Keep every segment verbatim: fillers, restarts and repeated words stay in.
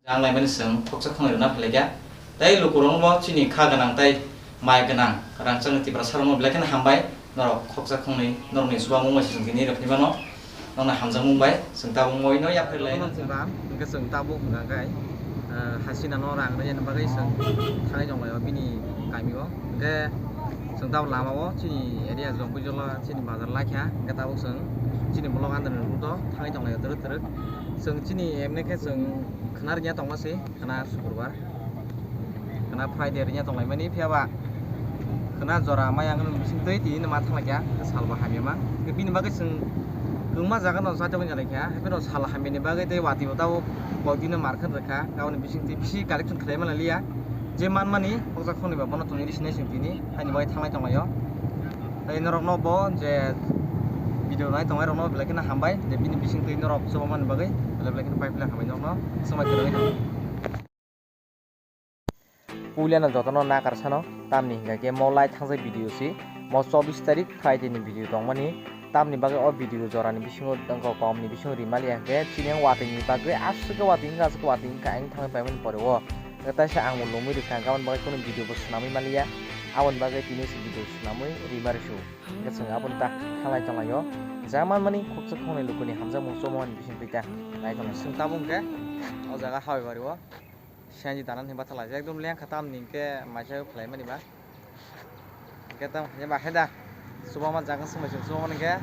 Rang laimani chwng khoksa khongnwi rwna phailai kha. Tei lukurokno bo chini kha gwnang tei mai gwnang rangchakni Tiprasarokno belai kheno hambai. Norok khoksa khongnwi norokni chubamung bai se chwng tini rw phai mano. Nokno hamjakmung bai chwng tabuk moino yapharwi lai. Hwnkhe chwng tabuk hwnkha khe, ah, hasinano rang rwna bagwi chwng thangwi tonglaio bini kamio. Hwnkhe chwng tabuk lamao chini area Jompuijolo chini bazar laikha. Hwnkhe tabuk chwng chini bolok andani road-o thangwi tonglaio twrwk twrwk. Chwng chini emne khe chwng khwna rwna tongma se. Khwna Sukurbar, khwna Friday rwya tonglaimani, phiya ba khwna jora maya wngmani bisingtwi tini ma thanglaikha, salba hamya ma. Bini bagwi chwng kwbangma jaga no chajaknai jalaikha, hapheno sal hamyani bagwi tei watwi bo tabuk koitwino mar khwna rwkha, aboni bisingtwi bisi collection khlai manliya. Je manmani khoksa khongnwi ba bono tongwi sinai chwng tini, haini bagwi thanglai tonglaio. Tei norokno bo je video nai tongnai rokno belai kheno hambai, je bini bisingtwi norok chubamani bagwi belai belai kheno paiphlai hambai norokno swmai kwrwngwi tongo. Puilano jotono nakar sano, tamni hingka khe mo lai thangjak video si, mo chobbish tarik Friday ni video tongmani, tamni bagwi o video jorani bisingo wngkha kom ni bisingo rimaliya hingke chini ang watwi ni bagwi aswk watwi wngkha aswk watwi wngkha ang thangwi paimani pore o, hingke taisa ang bo lomwi rwkha hingke aboni bagwi kunu video bo swnamwi maliya, aboni bagwi tini se video swnamwi rima rwsio, hingke chwng aboni ta thanglai tonglaio, jama mani khoksa khongnwi lukuni hamjakmung chomani bisingtwi ta nai tongo chwng tabuk hingke o jaga Habibari o. Siyanji danan hinba thalai ekdom lengkha tamni hingke maisa khlaimani ba. Hingke tam hingke ba heda. Chubama jaga swmai chwng chubamani hingke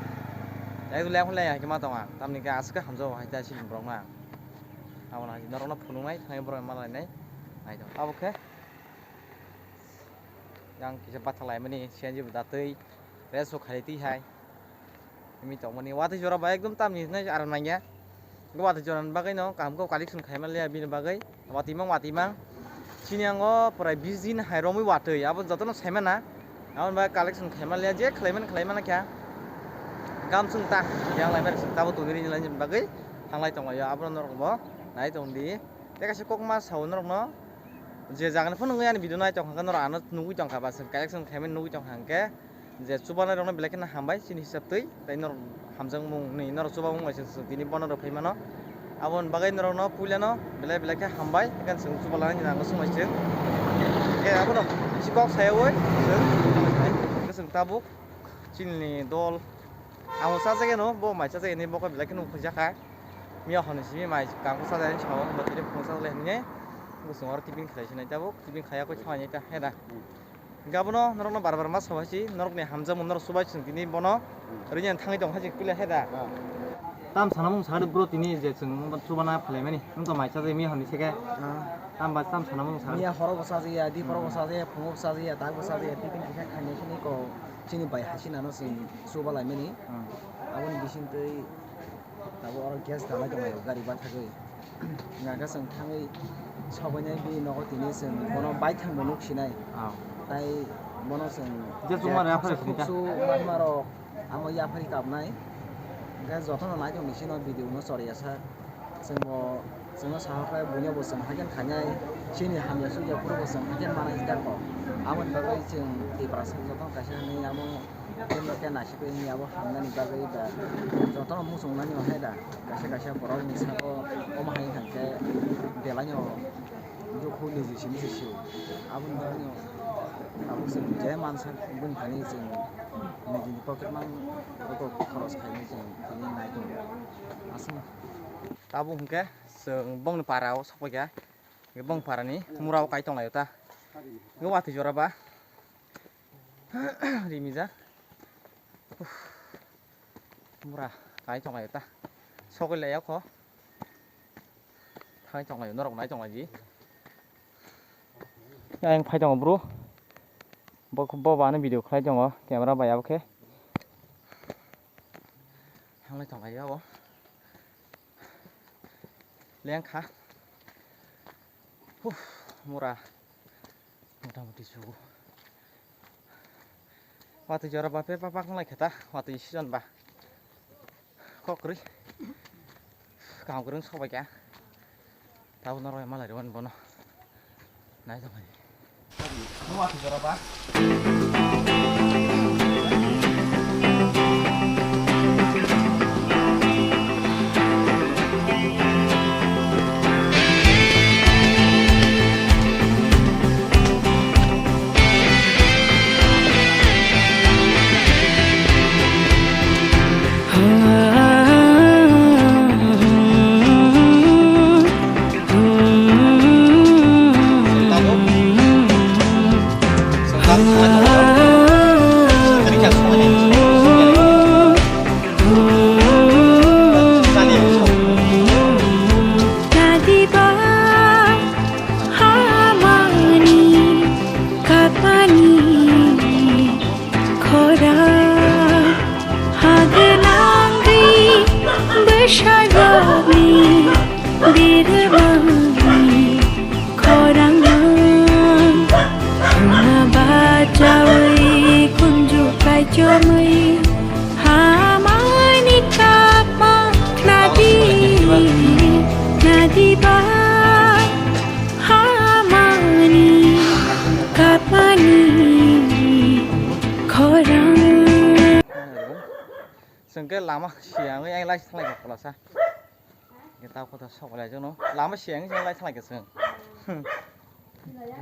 ekdom lengkha lengya hingke ma tonga. Tamni hingke aswk hamjago hai ta chini borok na. Abono hai norokno phunuknai thangwi borok malainai. Naitong abo khe yang kisa bathalaimani siyanji bo datwi rest bo khaitwi hai. Himwi tongmani watwi jora bai ekdom tamni hinwi aram nangya. Watwi jora ni bagwi no kaham khe collection khaima liya bini bagwi. Watwi mang watwi mang. Chini ango pwrai bis din hai romwi watwi abo jotono saimana. Aboni bagwi collection khaima liya je khlaimani khlaimana kha. Gam chwng ta yang lai bai chwng tabo tongwi rini laini bagwi thanglai tonglaio abono norok bo nai tongdi. Tei kaisa kokma sao norokno je jagani phano nugwi ani video nai tongkha norok ano nugwi tongkha ba chwng collection khaimani nugwi tongkha hwnkhe. Je chubanai rokno belai kheno hambai chini hisab twi, tei norok hamjakmung ni norok chubamung bai se tini bono rw phai mano. Aboni bagwi norokno puilano belai belai khe hambai, hwnkhe chwng chubalani nango swngbai chwng. Hwnkhe abono bisi kok sayaui chwng, hwnkhe chwng tabuk chini dol. Amo chajakya no, bo mai chajakya hinwi bo khe belai kheno uphai jakha. Miya hwnwi simi mai kangkuk chajakya sao, bo tini phunuk chajakya hinwi. Bo chwng oro tiffin khlai sinai tabuk, tiffin khaiya koi thangya ta heda. Hingke abono norokno bar bar ma sabai si, norokni hamjakmung norok chubai chwng tini bono rini thangwi tong hai se pila he da. Tam sana mung sakhe bro tini je chwng chubana phalaimani, wng tong mai chajakya mi hwnwi se khe. Tam ba tam sana mung sakhe. Miya horo bo chajakya, di horo bo chajakya, phungo bo chajakya, tak bo chajakya, tiffin kisa khainai sini ko chini bai hasinano chwng chuba laimani. Aboni bisingtwi Tabuk oro gas dalai tonglaio gari bathagwi. Hwnka khe chwng thangwi sobainai bini nogo tini chwng bono baithang bo nuk sinai. Ah. Tai bono chwng je chuma je yapharwi khaksa sini ta. Khuksu manmarok amo yapharwi kabnai. Hwnkhe jotono naitongni sino video no choriya sak. Chwngbo chwngno saha khe buino bo chwng haikhe khainai. Chini hamya sukya phuru bo chwng haikhe manai tako. Aboni bagwi chwng Tiprasa jotono kaisa hinwi amo Tei khe naisik wngya abo hamnani bagwi ba jotono muchungnani o hai da kaisa kaisa borokni saka o omo hai wngkha khe belaino dukhu niji simi se sio. Aboni bagwino tabuk chwng je mansa bini thani chwng nijini pocket mang rokho khoros khainai chwng tini nai tongo. Aswk tabuk hwnkhe chwng bongni para o sokphaikha. Bong para ni mura o kai tonglaio ta. Watwi jora ba. Rimijak. Uff. Mura kai tonglaio ta. Sogwi lai yakho. Thangwi tonglaio, norok nai tonglaidi. Ayang phai tongo bro. Bo, bo bani video khlai tongo camera bai abo khe. Thanglai tonglaio abo. Lengkha. Huh, mura. Mota moti sugo. Watwi jora ba pe pa pak nglai khata, watwi season ba. Kok kwrwi. Kaham kwrwng sok bai kha. Tabuk norok malai rwmani bono. Nai tongmani. Nuwa khe jora ba. Chwng khe lama siyangwi ang lai thanglaikha khulasa. Hwnkhe ta kotha sokolai jakno. Lama siyangwi chwng lai thanglaikha chwng.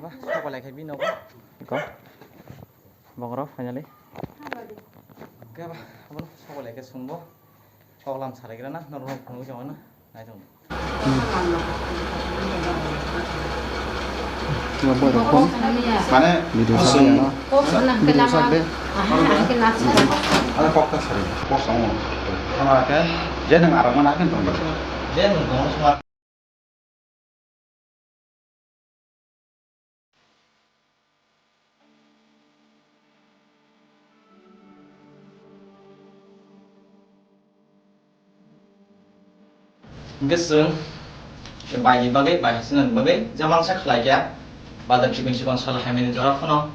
Ba sokolai khe bini nogo. Iko. Bokrok finally. Hwnkhe ba abono sokolai khe chwngbo. Koklam salaigrana norok phunugwi tongmano. Nai tong. Mane video sa ya na. Video sa de. Ada kok ta sari. Kok sama. Sama kan. Jadi nang arang mana kan tong. Jadi nang tong sama. Hwnkhe chwng baini bagwi, bai hasinani bagwi jemon sa khlai kha, badar chikon chikon sal hamyani jora phano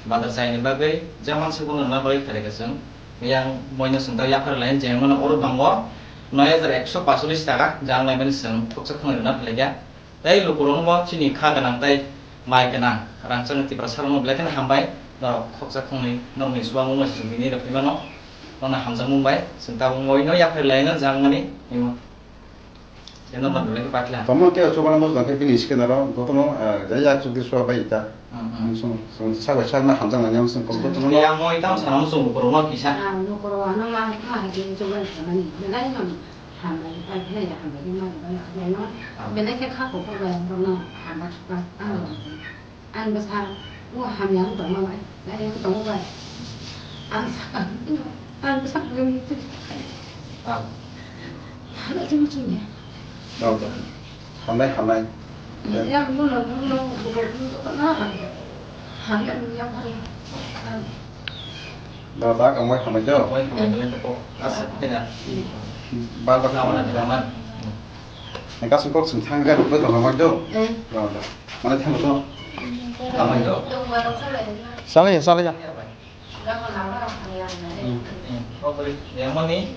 badar chaini bagwi jemon se bono rwna bagwi khlai kha chwng. Yang moino chwng tei yapharwi laina je mano oro tongo noi hajar ekso pachulis taka jang laimani chwng khoksa khwnwi rwna khlai kha. Tei lukurokno bo chini kha gwnang tei mai gwnang rangchakni Tiprasarokno belai kheno hambai, norok khoksa khwnwi norokni chubamu wngma se chwng tini rw phaimano, norokno hamjakmung bai chwng tabukno yapharwi laino jang mani himo. Tei norokno belai khe paithla. Tamo khe chubamu jang khe bini skin aro jotono, eh, ya chukdi chuba bai ta. Hmm, hmm. Ang sung, sung, sak bai sak na hamjaknani ang sung kok jotono. Yang moi tamo sana sung lukurokno kisa. Ah, lukurok ano ma, ma hai khe chuba sanani. Belai no. Hambai, pai phai ya, hambai di ma, bai ya, bai no. Belai khe kha kok bai, bono hambai, bai, ang, ang bwsa, o hamya ang tongma bai, lai ang tongma bai. Ang sa, ang bwsa, ang ni tu. Ah. Hambai di ma chini. Oh, hambai, hambai. Ya, no, no, no, no, no, no, no, no, hambai, ya, hambai. Ba, ba, ang bai hambai jo. Bai hambai, bai ko. Asa, kena. Ba, ba, hambai, hambai. Ni kasih kok sing thang ga, ba, hambai jo. Eh. Ba, ba. Mana thang to? Hambai jo. Sala ya, sala ya. Hmm. Hmm. Kok beri, yang mana ni?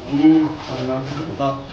Hmm, hambai.